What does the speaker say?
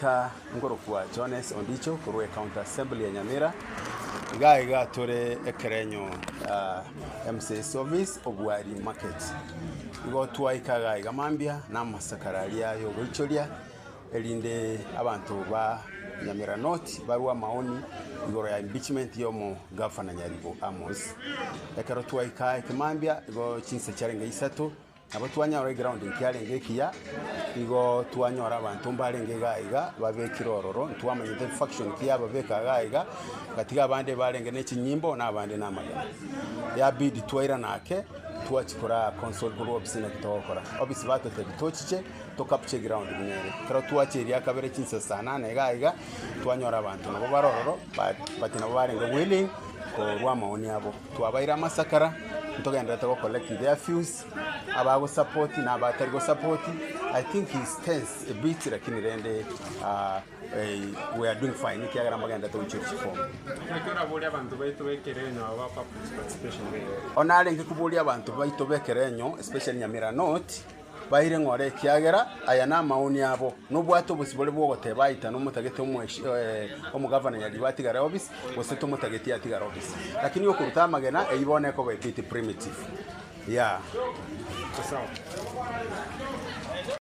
Ka nkorokwa Jones Ondicho korwa Ecounty Assembly ya Nyamira, iga iga tore ekerenyo MCA's office Obwari market. Igo twaika iga iga mambia na amasakara aria ya ogoichoria erinde abanto ba Nyamira North barwe amaoni igoro ya impeachment ya omogavana Nyaribo Amos. Ekero twaika ekemambia igo chinsa chiarenge isato. Nabo twanyora eground nkiarenge ekiya, igo twanyora abanto mbarenge iga iga babekire ororo, ntwamanyete faction ki yababeka iga iga, gatiga abande barenge ne chinyimbo na abande na amagena. Yabidi twairana ake, twachia koraa consult korwa ofisi naki togokora. Ofisi batotebia tochiche, to capture eground buna ere. Ekero twachia eria kabere chinsa saa nane iga iga, twanyora abanto nabo bare ororo, but but nabo barenge willing korwa amaoni abo. Twabaire amasakara, ntogendererete go collect their views, abagosapoti na abatari gosapoti, I think is tense a bit lakini rende we are doing fine ekiagera mbagendererete gochia chifomu. Naki oraborie abanto baito b'ekerenyo aba ba public participation baigo? Onye narenge koboria abanto baito b'ekerenyo especially Nyamira North, Baire ng'ora ekiagera aya namaoni abo, nobwate obosibore bw'ogoteba aita nomotagete omogavana Nyaribo atigare office gose tomotageti atigare office. Lakini okoruta amagena eyio bono ekoba a bit primitive yeah. Sawa.